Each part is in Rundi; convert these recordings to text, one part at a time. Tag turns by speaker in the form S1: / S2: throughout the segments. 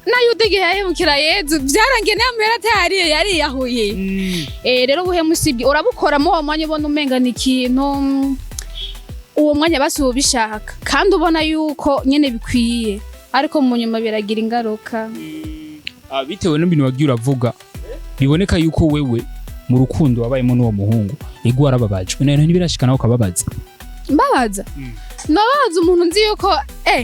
S1: Na Yuda igihe yahemukira Yezu, byarangiye nayo muhera atayariye, yariyahuye. Rero ubuhemu sibyo, urabukoramo uwo mwanya ubona umenga ni ikintu, uwo mwanya basi uba ubishaka kandi ubona yuko nyene bikwiye, ariko mu nyuma biragira ingaruka.
S2: Ah, bitewe n'ibintu wagiye uravuga, biboneka yuko wewe mu rukundo wabayemo n'uwo muhungu, ego, warababajwe nayo, ntibirashika nawe ukababaza?
S1: Mbabaza? Nababaza umuntu nzi yuko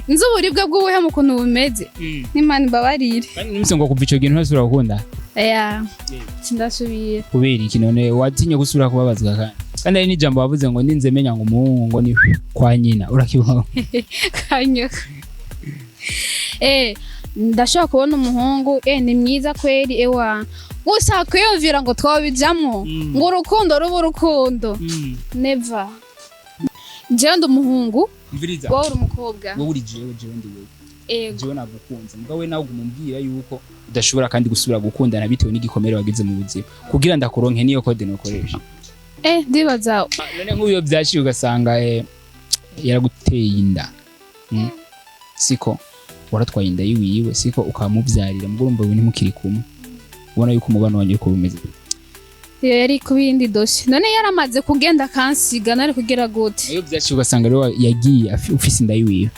S1: nzi uburibwe bw'ubuhemu ukuntu bumeze? N'Imana imbabarire.
S2: Kandi numvise ngo kuva ico gihe ntasubira gukunda.
S1: Eya, sindasubira.
S2: Kubera iki none watinye gusubira kubabazwa? Kandi hari n'ijambo wavuze ngo ndinze menya ngo umuhungu ngo ni kwa nyina, urakibaho?
S1: Kanyuka. Ndashobora kubona umuhungu, ni mwiza kweri, ewa, gusa kwiyumvira ngo twabijamwo, ngo urukundo ruba urukundo, never. Jewe ndi umuhungu.
S2: Mviriza.
S1: Wowe uri umukobwa.
S2: Wowe uri jewe, jewe ndi wewe.
S1: Ego.
S2: Jewe nagukunze, mugabo we nawe uguma umbwira yuko udashobora kandi gusubira gukundana bitewe n'igikomere wagize mu buzima. Kugira ndakuronke, niyo code nokoresha?
S1: Ndibaza.
S2: None nk'uyo byaciye ugasanga yaraguteye inda, Siko waratwaye inda yiwiwe, siko ukamubyarira, mugabo urumva ubu ntimukiri kumwe, ubona yuko umubano wanyu uko bumeze?
S1: Iyo yari kuba iyindi dosiye. None yaramaze kugenda akansiga, nari kugira gute?
S2: Iyo byaciye ugasanga rero yagiye ufise inda yiwiwe.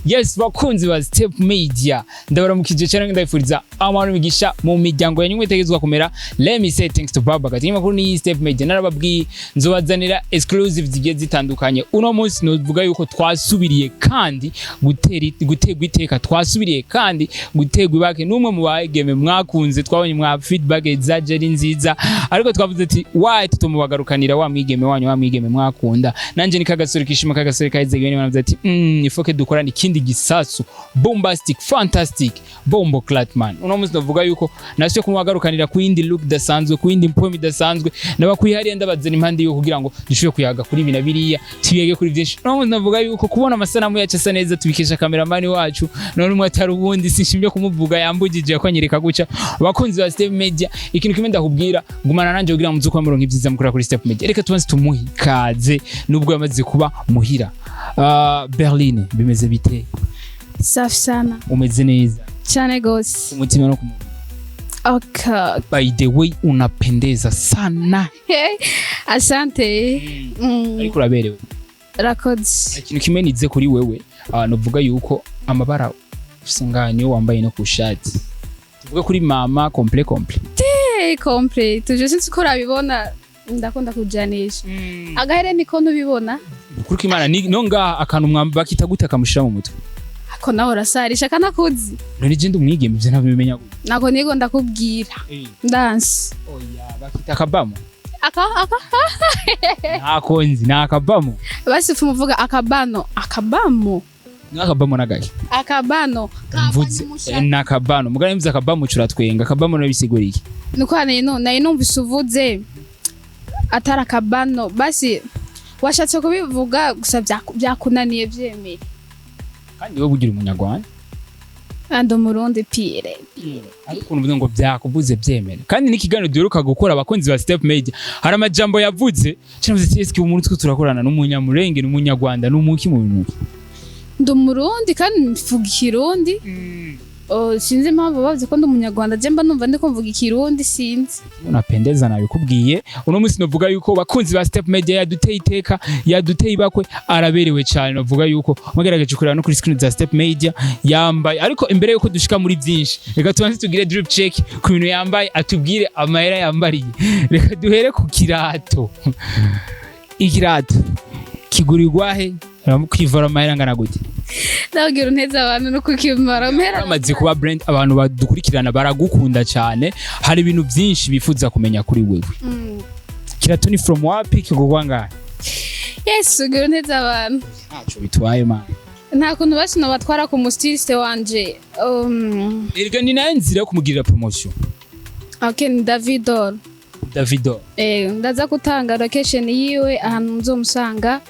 S2: Yes, bakunzi ba Step Media, ndabaramukije cyane, ndabifuriza amahoro n'imigisha mu miryango yanyu mwitegezwa kumera. Let me say thanks to Baba Gati. Makuru ni Step Media, narababwiye nzobazanira exclusive zigiye zitandukanye. Uno munsi novuga yuko twasubiriye kandi gutera gutegwa iteka, twasubiriye kandi gutegwa ibake n'umwe mu bageme mwakunze. Twabonye mwa feedback zaje ari nziza, ariko twavuze ati why tutumubagarukanira wa mwigeme wanyu, wa mwigeme mwakunda. Nanje ni kagasore kishima, kagasore kaheze gene, banavuze ati ifoke dukorana ikindi gisasu bombastic, fantastic, bombo clatman. Uno munsi ndavuga yuko nasuye kumwagarukanira ku yindi look idasanzwe, ku yindi poem idasanzwe, nabakwihariye, ndabazana impande yo kugira ngo dushobore kuyaga kuri ibi na biriya, tuyege kuri byinshi. Uno munsi ndavuga yuko kubona amasanamu yacu asa neza tubikesha cameraman wacu, none umwe atari ubundi, sinshimye kumuvuga, yambugije ko anyereka guca. Abakunzi ba Step Media, ikintu kimwe ndakubwira, gumana nanje kugira ngo muzuko muronka ibyiza mukora kuri Step Media. Reka tubanze tumuhe ikaze nubwo yamaze kuba muhira. Berlin, bimeze bite?
S1: Safi sana.
S2: Umeze neza?
S1: Cyane gose.
S2: Ku mutima no ku mubiri?
S1: Okay.
S2: By the way, unapendeza sana.
S1: Asante.
S2: Ariko uraberewe.
S1: Rakoze.
S2: Ikintu kimwe nize kuri wewe, nuvuga yuko amabara ufise ngaha niyo wambaye no ku shati, tuvuge kuri mama complet complet.
S1: Hey, complet tuje, sinzi ko urabibona, ndakunda kujanisha agahereni ko ntubibona.
S2: Kuri ko Imana no ngaha akantu mwamba bakita gute, akamushira mu mutwe?
S1: Ako nawe urasarisha kanakuzi.
S2: None je ndi umwigeme, ivyo ntabimenya gute?
S1: Nako nigo ndakubwira ndansi.
S2: Oya, bakita akabamo.
S1: Aka
S2: Ntako nzi, ni akabamo.
S1: Basi fumuvuga akabano, akabamo.
S2: Ni akabamo n'agaki?
S1: Akabano.
S2: Mvuze ni akabano, mugabo mvuze akabamo curatwenga. Akabamo no bisigura iki?
S1: Nuko nari numvise uvuze atari akabano, basi washatse kubivuga gusa byakunaniye, byemere.
S2: Kandi wowe ugira umunyarwanda.
S1: Andi umurundi pire.
S2: Ariko ukuntu uvuze ngo byakuvuze byemere, kandi n'ikiganiro duheruka gukora, abakunzi ba Step Media, hari amajambo yavuze cyangwa se eske umuntu twe turakorana n'umunyamurenge, n'umunyarwanda, n'umuki mu bintu?
S1: Ndi umurundi kandi mvuga ikirundi. Oh, sinzi impamvu bavuze ko ndi umunyarwanda, je mba numva ndiko mvuga ikirundi, sinzi.
S2: Unapendeza, nabikubwiye. Uno munsi novuga yuko bakunzi ba Step Media yaduteye iteka, yaduteye ibakwe, araberewe cyane. Novuga yuko mugerageje kureba no kuri screen za Step Media yambaye. Ariko imbere yuko dushika muri byinshi, reka tubanze tugire drip check ku bintu yambaye, atubwire amahera yambariye. Reka duhere ku kirato. Ikirato kigurirwa he? Kwivura amahera angana gute?
S1: Ndabwira unteze abantu no kukimara mpera.
S2: Bamaze kuba brand, abantu badukurikirana baragukunda cyane, hari ibintu byinshi bifuza kumenya kuri wewe. Kirato ni from wapi, kigurwa ngahe?
S1: Yes, ugira unteze abantu.
S2: Ntacyo bitwaye, man.
S1: Nta kuntu basi nobatwara ku mu styliste wanje.
S2: Erega ni nayo nzira yo kumugirira promotion.
S1: Okay, ni Davidor.
S2: Davido.
S1: Ndaza gutanga location yiwe, ahantu muzomusanga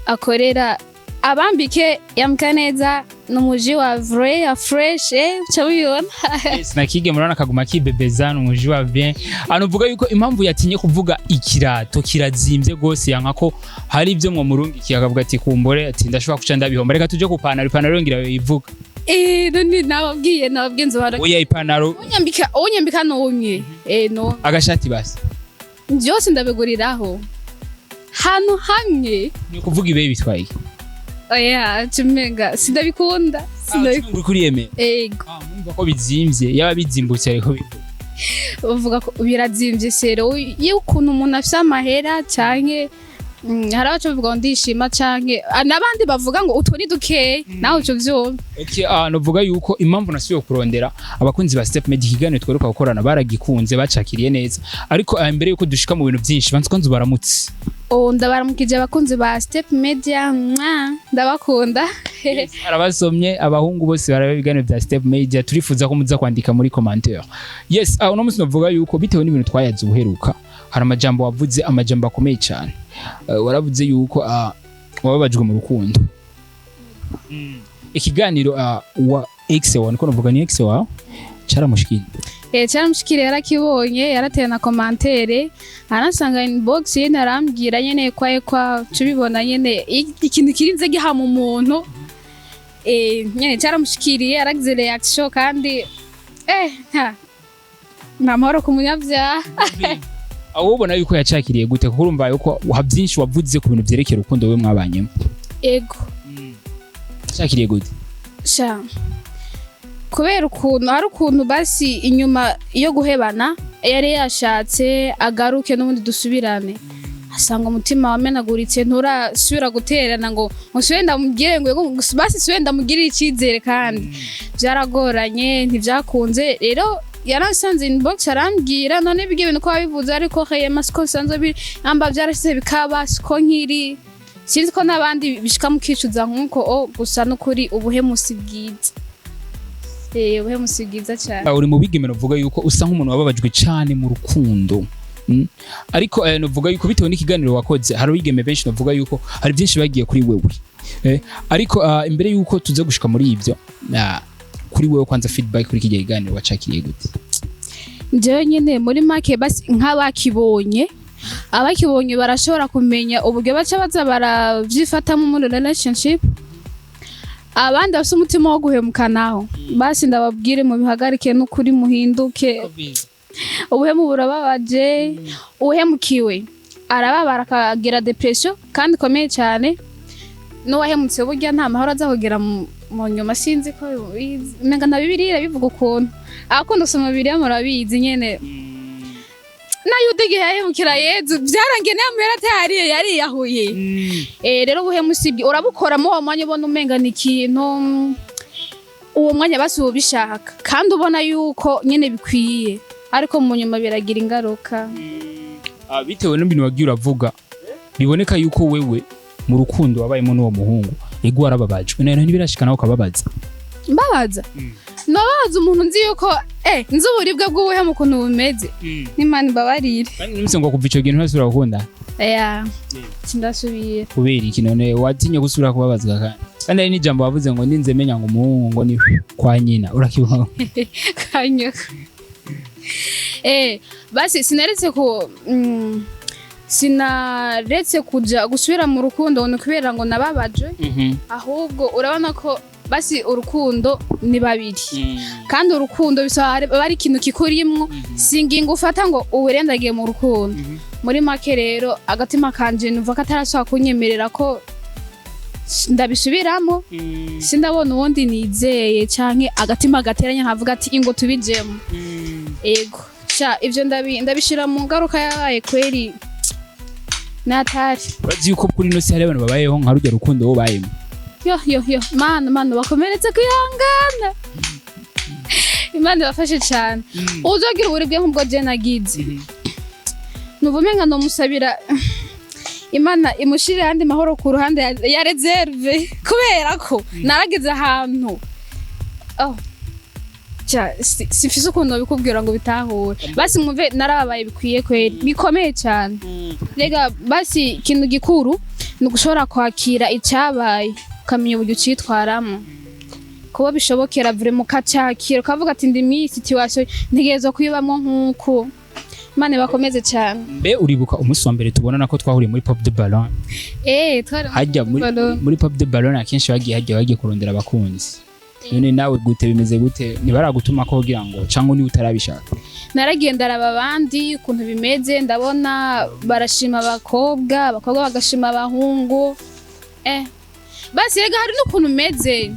S1: akorera, abambike yamka neza. Ni umuji wa vrai ya fresh, uca wibona.
S2: Yes, nakige murabona akaguma kibebeza, ni umuji wa bien. Anuvuga yuko impamvu yatinye kuvuga ikirato kirazimbye gose, yanka ko hari ibyo mwo murungikiye akavuga ati kumbore, ati ndashobora kuca ndabihomba. Reka tuje ku panaro, ipantaro ngira yivuga.
S1: None nababwiye nzobara.
S2: Oya, ipantaro.
S1: Unyambika numwe, no.
S2: Agashati basi.
S1: Byose ndabiguriraho hantu hamwe.
S2: Ni ukuvuga ibe bitwaye iki?
S1: Oya, tumenga sindabikunda, sindabikunda.
S2: Uri kuriyemera?
S1: Ego.
S2: Ah, mwumva ko bizimvye, yaba bizimbutse ariko bivuga.
S1: Bavuga ko birazimvye sero iyo ukuntu umuntu afise amahera canke hari abaca bavuga ngo ndishima canke n'abandi bavuga ngo utwo ni dukeyi, nawe uco vyumva.
S2: Okay, novuga yuko impamvu nasubiye kurondera abakunzi ba Step Media, ikiganiro tweruka gukorana baragikunze, bacakiriye neza, ariko mbere yuko dushika mu bintu byinshi, banza kwanza ubaramutse.
S1: Oh, ndabaramukije abakunzi ba Step Media, mwa ndabakunda.
S2: Arabasomye abahungu bose baraba ibiganiro bya Step Media, turifuza ko muza kwandika muri commentaire. Yes, uno munsi novuga yuko bitewe n'ibintu twayaze uheruka, hari amajambo wavuze, amajambo akomeye cyane. Waravuze yuko wababajwe mu rukundo. Ikiganiro wa ex wawe, niko novuga, ni ex wawe, caramushikiriye?
S1: Caramushikiriye, yarakibonye, yarateye na commentaire, aransanga inbox nyene, arambwira nyene kwaye kwa tubibona nyene ikintu kirinze gihama umuntu. Nyene caramushikiriye, yaragize reaction kandi nta mahoro ku munyabyaha.
S2: Aho ubona yuko yacakiriye gute? Kuko urumva yuko ha byinshi wavuze ku bintu vyerekeye urukundo we mwabanyemo.
S1: Ego.
S2: Yacakiriye gute?
S1: Sha, kubera ukuntu hari ukuntu basi inyuma yo guhebana yari yashatse agaruke n'ubundi dusubirane, asanga umutima wamenaguritse, nturasubira guterana ngo musubire ndamubwire ngo yego, basi subire ndamugirire icyizere, kandi byaragoranye, ntibyakunze. Rero yaransanze inbox arambwira: "None ibyo bintu ko wabivuze, ariko heyema siko nsanzwe biri, amba byarashyize bikaba siko nkiri." Sinzi ko n'abandi bishika mukicuza nk'uko o gusa n'ukuri ubuhemu si bwiza, ubuhemu si bwiza cyane.
S2: Uri mu bigeme uvuga yuko usa nk'umuntu wababajwe cyane mu rukundo. Ariko novuga yuko bitewe n'ikiganiro wakoze, hari abigeme benshi novuga yuko hari byinshi bagiye kuri wewe. Ariko imbere yuko tuza gushika muri ibyo, kuri wewe kwanza feedback kuri kijya kiganiro wacakiriye gute?
S1: Njyewe nyine muri make basi nk'abakibonye, abakibonye barashobora kumenya uburyo baca baza baravyifatamo muri relationship. Abandi bafite umutima wo guhemuka naho basi ndababwire mubihagarike n'ukuri, muhinduke. Ubuhemu burababaje, uhemukiwe arababara akagira depression kandi ikomeye cyane, n'uwahemutse burya nta mahoro aza kugira mu nyuma. Sinzi ko bizi, umenga na Bibiliya irabivuga ukuntu, abakunda gusoma Bibiliya murabizi nyene. Na Yuda igihe yahemukira Yezu byarangiye nayo muhera atahariye, yariyahuye. Rero ubuhemu si bwo, urabukora muri uwo mwanya ubona umenga ni ikintu, uwo mwanya basi uba ubishaka kandi ubona yuko nyene bikwiye, ariko mu nyuma biragira ingaruka.
S2: Bitewe n'ibintu wagiye uravuga, biboneka yuko wewe mu rukundo wabayemo n'uwo muhungu, ego warababajwe none ntibirashika nawe ukababaza?
S1: Mbabaza? Nababaza umuntu nzi yuko nzi uburibwe bw'ubuhemu ukuntu bumeze? N'Imana imbabarire.
S2: Kandi numvise ngo kuva ico gihe ntasubira gukunda.
S1: Oya, sindasubira.
S2: Kubera iki none watinye gusubira kubabazwa? Kandi hari n'ijambo wavuze ngo ndinze menya ngo umuhungu ngo ni kwa nyina, urakibuka?
S1: Kanyoko. Basi sinaretse ku sinaretse kuja gusubira mu rukundo ngo ni kubera ngo nababajwe, ahubwo urabona ko basi urukundo ni babiri, kandi urukundo bisaba aba ari ikintu kikurimwo, si ingingo ufata ngo uburendagiye mu rukundo. Muri make rero agatima kanje numva ko atarashobora kunyemerera ko ndabisubiramo, sindabona uwundi nizeye canke agatima gateranye nkavuga ati ingo tubijemo. Ego sha, ivyo ndabishira mu ngaruka yabaye kweri natari.
S2: Urazi yuko kuri ino si hari abantu babayeho nka rujya rukundo wowe ubayemo?
S1: Yo yo yo, Mana, Mana, bakomeretse kwihangana, Imana ibafashe cane. Uzogira uburibwe nk'ubwo je nagize, numva umenga nomusabira Imana imushirire ayandi mahoro ku ruhande ya réserve, kubera ko narageze ahantu, oh. Sifise ukuntu nobikubwira ngo bitahure, basi mwumve narababaye bikwiye kweri, bikomeye cyane. Rega basi ikintu gikuru ni ugushobora kwakira icyabaye, ukamenya uburyo ucitwaramo. Kuba bishobokera vraiment ukacakira, ukavuga ati ndi mw'iyi situation, ntegerezwa kuyibamwo nk'uku. Imana ibakomeze cyane.
S2: Mbe uribuka umunsi wa mbere tubonana ko twahuriye muri Pop de Ballon?
S1: Twari
S2: Hajya muri
S1: Ballon.
S2: Muri Pop de Ballon akenshi bagiye hajya bagiye kurondera abakunzi. None nawe gute, bimeze gute? Ntibaragutuma ko kugira ngo cyangwa niba utarabishaka?
S1: Naragiye ndaraba abandi ukuntu bimeze, ndabona barashima abakobwa, abakobwa bagashima abahungu. Basi rega hari n'ukuntu umeze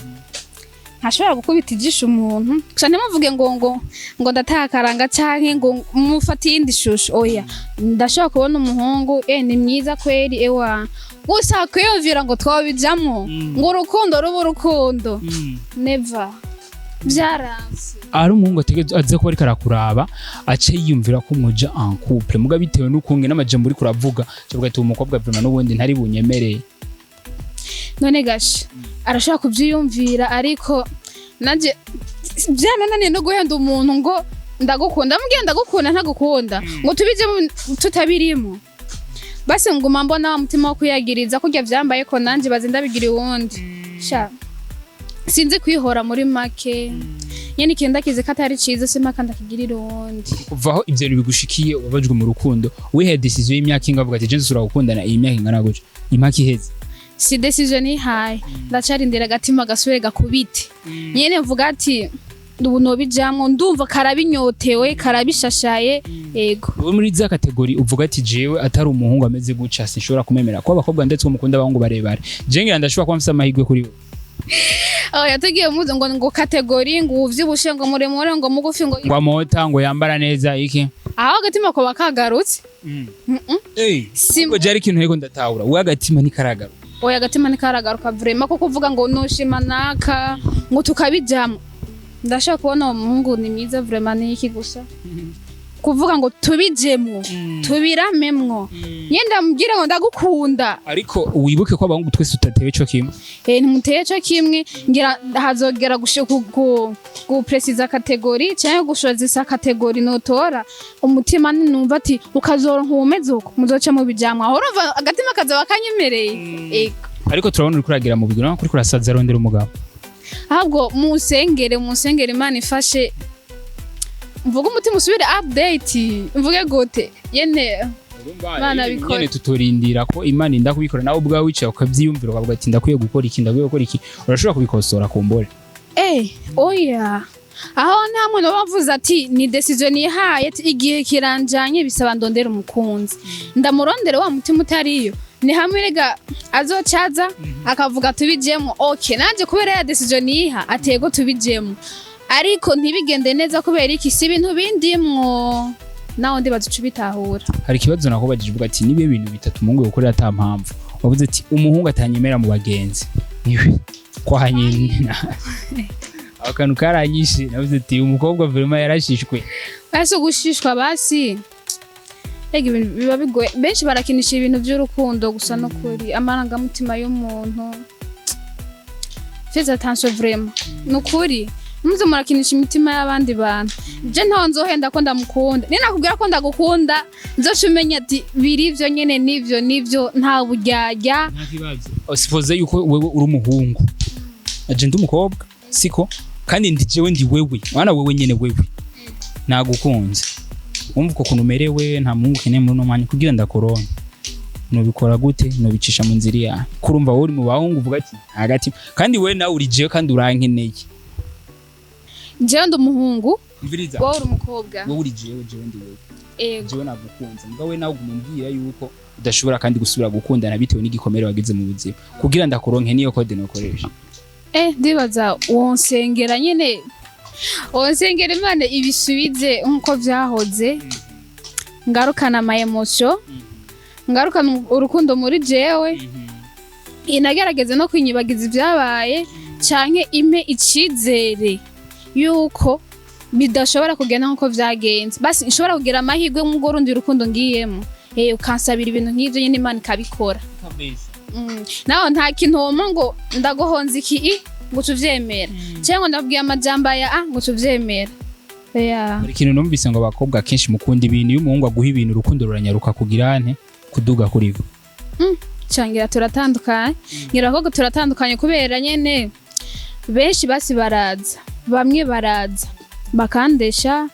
S1: ntashobora gukubita ijisho umuntu gusa ntimuvuge ngo ndatakaranga canke ngo mufate iyindi shusho. Oya, ndashobora kubona umuhungu, ni mwiza kweri, ewa, gusa kwiyumvira ngo twobijamwo, ngo urukundo ruba urukundo, never, byaranse.
S2: Ari umuhungu ategerezwa aze kuba ariko arakuraba, ace yiyumvira ko muja en couple, muga bitewe n'ukunge n'amajambo uriko uravuga, acavuga ati uwo mukobwa vraiment n'ubundi ntari bunyemereye.
S1: None gashe arashobora kubyiyumvira, ariko nanje byarananiye no guhenda umuntu ngo ndagukunda, mubwiye ndagukunda ntagukunda, ngo tubijemo tutabirimo. Basi nguma mbona wa mutima wo kwiyagiriza kurya vyambaye ko nanje baze ndabigira uwundi. Sha, sinzi kwihora muri make nyene, ikintu ndakizi ko atari ciza, simpaka ndakigirira uwundi.
S2: Kuvaho ivyo bintu bigushikiye, ubabajwe mu rukundo, wihaye decision y'imyaka ingahe uvuga ati je nzusubira gukundana iyi myaka ingana gutya, impaka iheze?
S1: Si decision nihaye, ndacarindira agatima gasubire gakubite nyene, mvuga ati ubu nobijamwo, ndumva karabinyotewe, karabishashaye, ego.
S2: Wowe muri za catégorie uvuga ati jewe atari umuhungu ameze gutya sinshobora kumemera ko abakobwa, ndetse ko mukunda abahungu barebare, je ngira ndashobora kuba mfise amahirwe kuri we.
S1: Oh, yatugiye muze ngo catégorie, ngo uvyibushe, ngo muremure, ngo mugufi, ngo
S2: ngo amota, ngo yambara neza iki.
S1: Aho agatima ko bakagarutse. Si.
S2: Ubwo je ari ikintu ariko ndatahura, we agatima ntikaragaruka.
S1: Oya, agatima ntikaragaruka vraiment, ko kuvuga ngo nushima naka ngo tukabijamwo. Ndashaka kubona uwo muhungu ni mwiza vraiment, ni iki gusa kuvuga ngo tubijemwo, tubiramemwo nyine, ndamubwira ngo ndagukunda.
S2: Ariko wibuke ko abahungu twese tutatewe ico kimwe.
S1: Ntimuteye co kimwe, ngira hazogera gupresiza catégorie cyangwa gushozisa catégorie, notora umutima numva ati ukazoronka uwumeze uko muzoca mubijamwo, aho urumva agatima kazoba kanyemereye, ego.
S2: Ariko turabona uriko uragera mu bigwi, urabona ko uriko urasaza, arondera umugabo.
S1: Ahubwo munsengere, munsengere Imana ifashe, mvuge umutima usubire update, mvuge gute yene Imana bikore.
S2: Nyene tutorindira ko Imana inda kubikora, nawe ubwawe wicaye ukavyiyumvira, ukavuga ati ndakwiye gukora iki, ndakwiye gukora iki, urashobora kubikosora kumbure.
S1: Oya, aho nta muntu bavuze ati ni decision nihaye, ati igihe kiranjanye, bisaba ndondera umukunzi, ndamurondere wa mutima utariyo. Ni hamwe rega azocaza akavuga tubijemo, okay, nanje kubera ya decision niha atego tubijemo, ariko ntibigende neza kubera iki? Si ibintu bindimwo, nawe ndibaza uca ubitahura.
S2: Hari ikibazo nakubajije uvuga ati nibihe bintu bitatu umuhungu yokorera ata mpamvu, wavuze ati umuhungu atanyemera mu bagenzi niwe kwa nyina. Ako kantu karanyishe, navuze ati umukobwa vraiment yarashishwe.
S1: Basi ugushishwa, basi ega ibintu biba bigoye, benshi barakinisha ibintu by'urukundo gusa, no kuri amarangamutima y'umuntu. Faites attention vraiment, ni ukuri muze murakinisha imitima y'abandi bantu. Je ntaho nzohenda ko ndamukunda, ni nakubwira ko ndagukunda, nzoca umenya ati biri ivyo nyene, nivyo nivyo, nta buryarya.
S2: Suppose yuko wewe uri umuhungu, aje ndi umukobwa, siko? Kandi ndi jewe, ndi wewe mwana, wewe nyene, wewe nagukunze, wumva uko kuntu umerewe, nta muhungu ukeneye muri uno mwanya, kugira ndakorona nubikora gute? Nubicisha mu nzira yawe kurumva wowe uri mu bahungu uvuga ati hagati, kandi wewe nawe uri jewe kandi urankeneye.
S1: Jewe ndi umuhungu.
S2: Umviriza.
S1: Wowe uri umukobwa.
S2: Wowe uri jewe, jewe ndi wewe.
S1: Ego.
S2: Jewe nagukunze, mugabo we nawe uguma umbwira yuko udashobora kandi gusubira gukundana bitewe n'igikomere wagize mu buzima. Kugira ndakuronke, niyo code nokoresha?
S1: Ndibaza wonsengera nyene, wonsengera Imana ibisubize nkuko vyahoze, ngarukana ama émotion, ngarukana urukundo muri jewe, inagerageze no kwinyibagiza ibyabaye, canke impe icizere yuko bidashobora kugenda nkuko vyagenze. Basi nshobora kugira amahirwe nk'ubwo rundi rukundo ngiyemo, ukansabira ibintu nk'ivyo nyene, Imana ikabikora. Naho nta kintu woma ngo ndaguhonze iki i ngo ucuvyemera, cyangwa ndabwiye amajambo aya a ngo ucuvyemera. Yeah.
S2: Hari ikintu numvise ngo abakobwa kenshi mukunda ibintu, iyo umuhungu aguha ibintu urukundo ruranyaruka kugira nte kuduga kuri bo.
S1: Cangira turatandukanye, ngira abakobwa turatandukanye kubera nyene Benshi basi baraza, bamwe baraza bakandesha.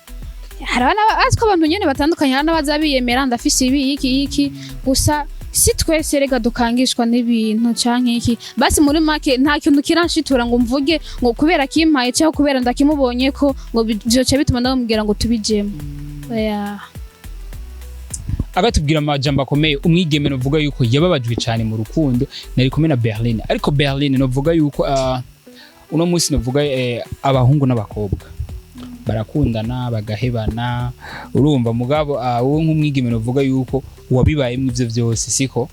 S1: Hari azi ko abantu nyene batandukanye, hari n'abaza biyemera: "Ndafise ibi, iki, iki." Gusa si twese rega dukangishwa n'ibintu canke iki. Basi muri make, nta kintu kiranshitura ngo mvuge ngo kubera kimpaye cyangwa kubera ndakimubonye ko ngo vyoca bituma ndamubwira ngo tubijemo. Oya.
S2: Agatubwira amajambo akomeye. Umwigeme novuga yuko yababajwe cyane mu rukundo, nari kumwe na Berlin. Ariko Berlin, novuga yuko uno munsi novuga abahungu n'abakobwa barakundana bagahebana, urumva? Mugabo wowe nk'umwigeme novuga yuko wabibayemo ivyo vyose, siko?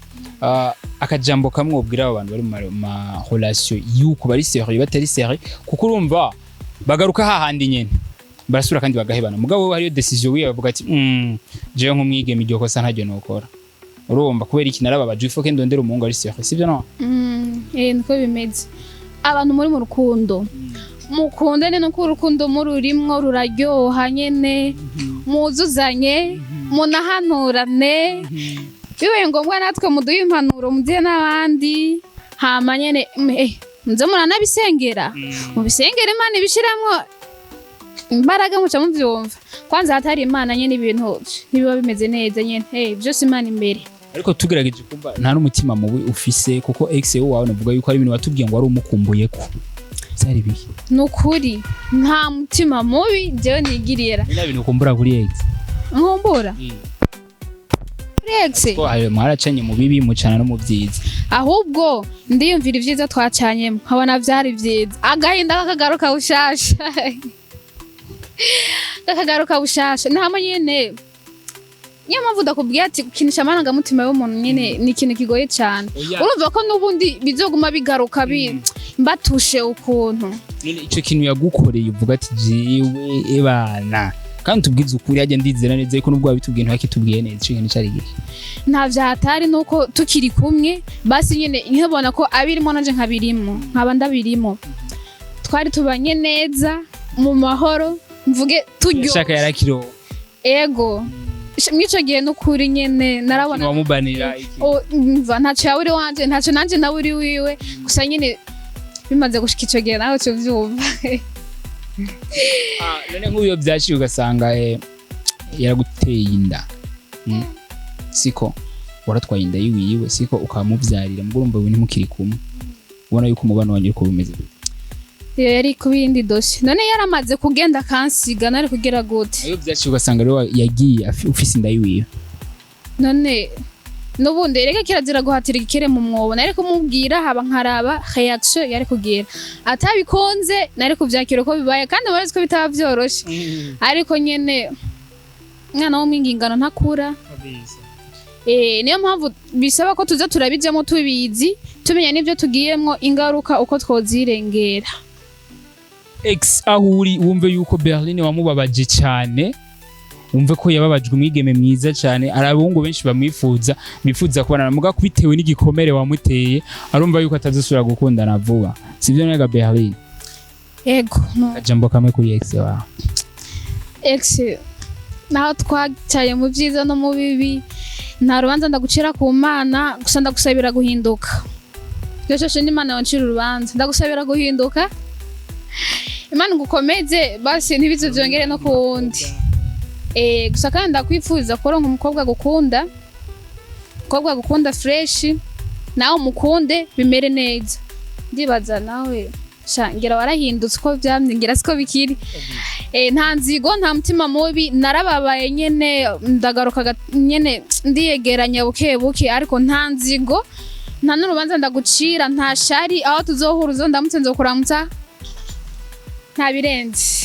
S2: Akajambo kamwe wobwira abo bantu bari mu ma relation yuko bari sérieux, batari sérieux, kuko urumva bagaruka hahandi nyene, barasubira kandi bagahebana. Mugabo wowe hariyo décision wiwe bavuga ati: "Jewe nk'umwigeme iryo kosa ntaryo nokora." Urumva, kubera iki? Narababaje, il faut que ndondera umuhungu ari sérieux, sivyo? No
S1: Niko bimeze. Abantu muri mu rukundo, mukundane, nuko urukundo mururimwo ruraryoha nyene, muzuzanye, munahanurane, bibaye ngombwa natwe muduhe impanuro, muduhe n'abandi. Hama nyene muze muranabisengera, mubisengera, Imana ibishiramwo imbaraga, muca muvyumva. Kwanza hatari Imana nyene ibintu ntibiba bimeze neza nyene. Vyose Imana imbere.
S2: Ariko tugerageje kumva, nta n'umutima mubi ufise, kuko ex wawe navuga yuko ari ibintu watubwiye ngo wari umukumbuye, ko byari bihe?
S1: Nukuri nta mutima mubi jewe nigirira.
S2: Ni bintu ukumbura kuri ex?
S1: Nkumbura kuri ex?
S2: Ko hari mwaracanye mu bibi, mucana no mu byiza.
S1: Ahubwo ndiyumvira ibyiza twacanyemo, nkabona vyari vyiza, agahinda kakagaruka bushasha, kakagaruka bushasha. Nta nyene, niyo mpamvu ndakubwiye ati gukinisha amarangamutima y'umuntu nyene ni ikintu kigoye cyane.
S2: Oya.
S1: Urumva ko n'ubundi bizoguma bigaruka mbatushe ukuntu.
S2: None ico kintu yagukoreye uvuga ati: "Jewe ebana," kandi tubwize ukuri, hajya ndizera neza yuko nubwo wabitubwiye ntiwakitubwiye neza, ico kintu cari gihe?
S1: Nta vyahatari, nuko tukiri kumwe basi nyene nkibona ko abirimo nanje nkabirimo, nkaba ndabirimo, twari tubanye neza mu mahoro, mvuge turyo.
S2: Shaka yarakiro.
S1: Ego. Mw'ico gihe n'ukuri nyene narabona
S2: wamubanira iki?
S1: Mva ntaco yawe uri wanje, ntaco nanje nawe uri wiwe. Gusa nyene bimaze gushika ico gihe, nawe uca uvyumva.
S2: Ah, none nk'uyo vyaciye ugasanga yaraguteye inda, Siko waratwaye inda yiwiwe, siko? Ukamuvyarira, mugo urumva ibintu ntimukiri kumwe, ubona yuko umubano wanyu uriko bimeze gute?
S1: Iyo yari kuba iyindi dossier. None yaramaze kugenda akansiga, nari kugira gute?
S2: Iyo vyaciye ugasanga rero yagiye ufise inda yiwiwe?
S1: None nubundi reka kirazira guhatira igikere mu mwobo. Nari kumubwira, haba nkaraba reaction yari kugira. Atabikunze, nari kuvyakira uko bibaye, kandi murazi ko bitaba vyoroshe, ariko nyene umwana w'umwingingano ntakura. Niyo mpamvu bisaba ko tuza turabijamo tubizi, tumenya n'ibyo tugiyemwo, ingaruka uko twozirengera.
S2: Ex aho uri, wumve yuko Berlin wamubabaje cyane, wumve ko yababajwe. Umwigeme mwiza cyane, hari abahungu benshi bamwifuza, bifuza kubana, muga bitewe n'igikomere wamuteye arumva yuko atazosubira gukundana vuba, sivyo nega Berlin?
S1: Ego no.
S2: Akajambo kamwe kuri ex wawe.
S1: Ex, naho twacaye mu byiza no mu bibi, nta rubanza ndagucira ku Mana, gusa ndagusabira guhinduka. Byose n'Imana wancira urubanza, ndagusabira guhinduka, Imana ngukomeze, basi ntibize byongere no ku wundi. Gusa kandi ndakwifuriza kuronka umukobwa gukunda, umukobwa gukunda fresh, nawe umukunde, bimere neza. Ndibaza nawe sha ngira warahindutse, uko vyamye ngira siko bikiri. Nta nzigo, nta mutima mubi. Narababaye nyene, ndagaruka nyene ndiyegeranya buke buke, ariko nta nzigo, nta n'urubanza ndagucira, nta shari. Aho tuzohura uzondamutse, nzokuramutsa, nta birenze.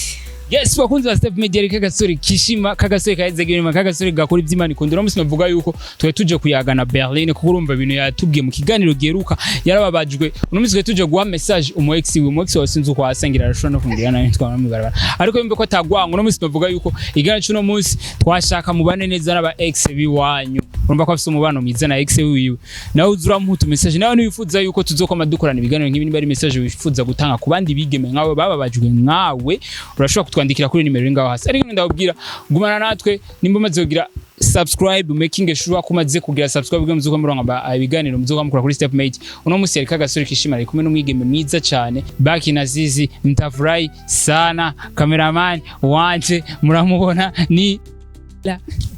S2: Yes, bakunzi ba Step Media, reka kagasore kishima, kagasore kaheze girima, kagasore gakora ivy'Imana ikunda. Uno musi navuga yuko twari tuje kuyagana Berlin, kuko urumva ibintu yatubwiye mu kiganiro giheruka, yarababajwe. Uno musi twari tuje guha message umu ex wiwe. Umu ex wawe sinzi uko asangira, arashobora no kumbwira nawe twaba mu barabara, ariko yumve ko atagwanga. Uno musi navuga yuko ikiganiro c'uno musi twashaka mubane neza n'aba ex biwanyu. Urumva ko afise umubano mwiza na ex wiwe. Nawe uza uramuha utu message. Nawe niwifuza yuko tuzokoma dukorana ibiganiro nk'ibi, niba ari message wifuza gutanga ku bandi bigeme nkawe bababajwe nkawe, urashobora kutwandikira kuri nimero iri ngaho hasi. Ariko ndababwira, gumana natwe. Nimba umaze kugira subscribe, making sure ko umaze kugira subscribe kugira muzuko muronka ibiganiro muzuko mukora kuri Step Mate. Uno musi yariko agasore kishima, ari kumwe n'umwigeme mwiza cyane. Baki na Zizi, mtafurahi sana. Cameraman wanje muramubona ni la.